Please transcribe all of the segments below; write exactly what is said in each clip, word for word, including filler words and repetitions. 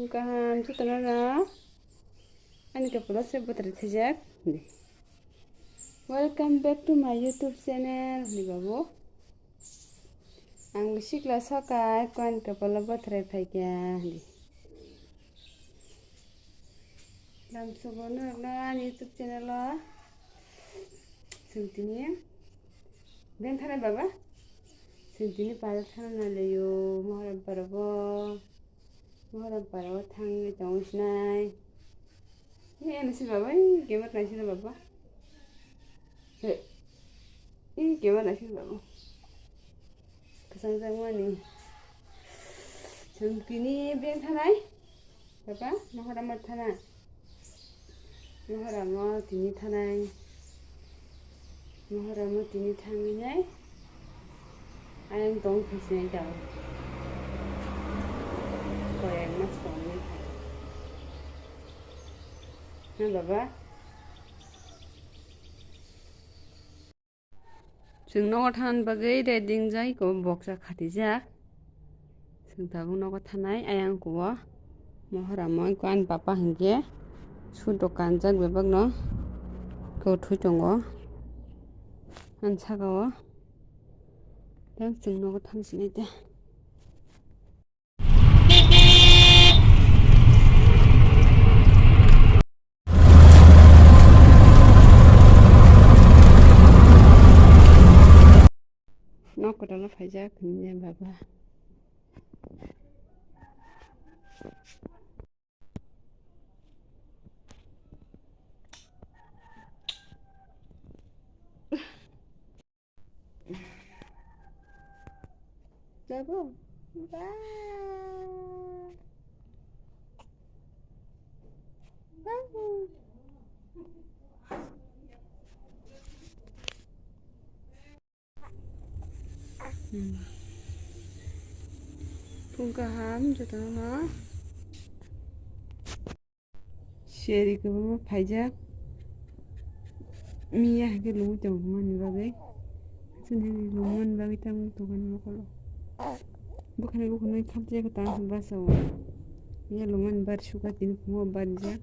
Kaham jotono no ani kapalo se bwtrai thaijak. Welcome back to my YouTube channel, hwnwi babu. Ang bisikla sokai ko ani kapalo bwtrai phaikha, hwnwi. Lamsogo norokno ani YouTube channel o. Chwng tini beng thanai baba. Chwng tini para thana nailaio, Mohoram para bo. Mohoram para o thangwi tongo sinai. Ni ano si baba, ei camera nai sina baba. He. Ei camera nai sina baba. Kwchang jakmani. Chwng tini beng thanai. Baba, Mohoram o thana. Mohoram o tini thanai. Mohoram o tini thangwi nai. Ayang tong phasinai jao. Koyang mas tongwi. Na baba? Chwng nogo thangna bagwi ready wngjak, eko boksa khatijak. Chwng tabuk nogo thanai ayang kuo. Mohoram o eko ani papa hinkhe sudo kanjak bebakno. Eko thwi tongo ani saka o. Tei chwng nogo thang sinai de. Nok kwtal o phaijak hinwi baba. Babu, ba. Babu. Hmm. Phung kaham jotono no. Seri kwbangma phaijak. Miya haikhe lungwi tongo mani bagwi. Chini lungmani bagwi tamo tongani mokolo. Bukhani bukhunui khamjak tang basa o. Miya lungmani bar suka tini phungo barjak.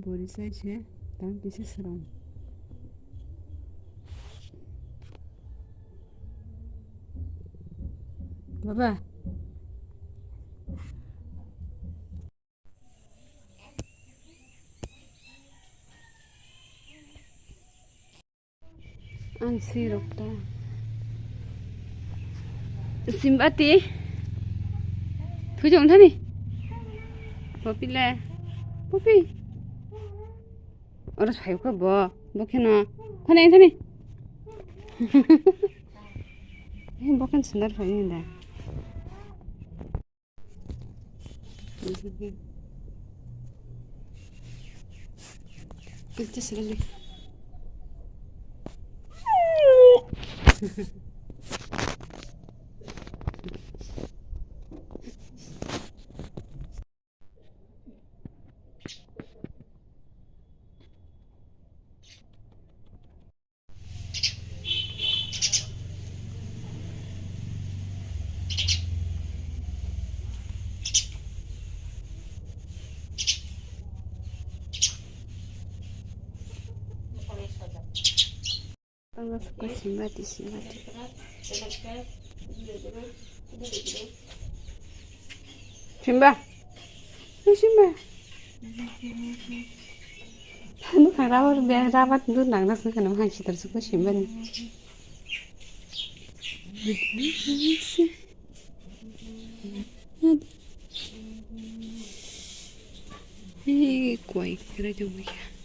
Bori sai se tang kisa swrang. Baba. Ang swi rok ta. Simbati. Thujong thani. Popi le. Popi. Oro sai ko bo. Bo kheno. Thani thani. Bo khen sundar phai ni da. Tanggal suka simba di simba di. Simba. Ni simba. Anu kara or be rabat du nang nas kana hai sitar suka simba ni. Hei, kwai kira jong mai.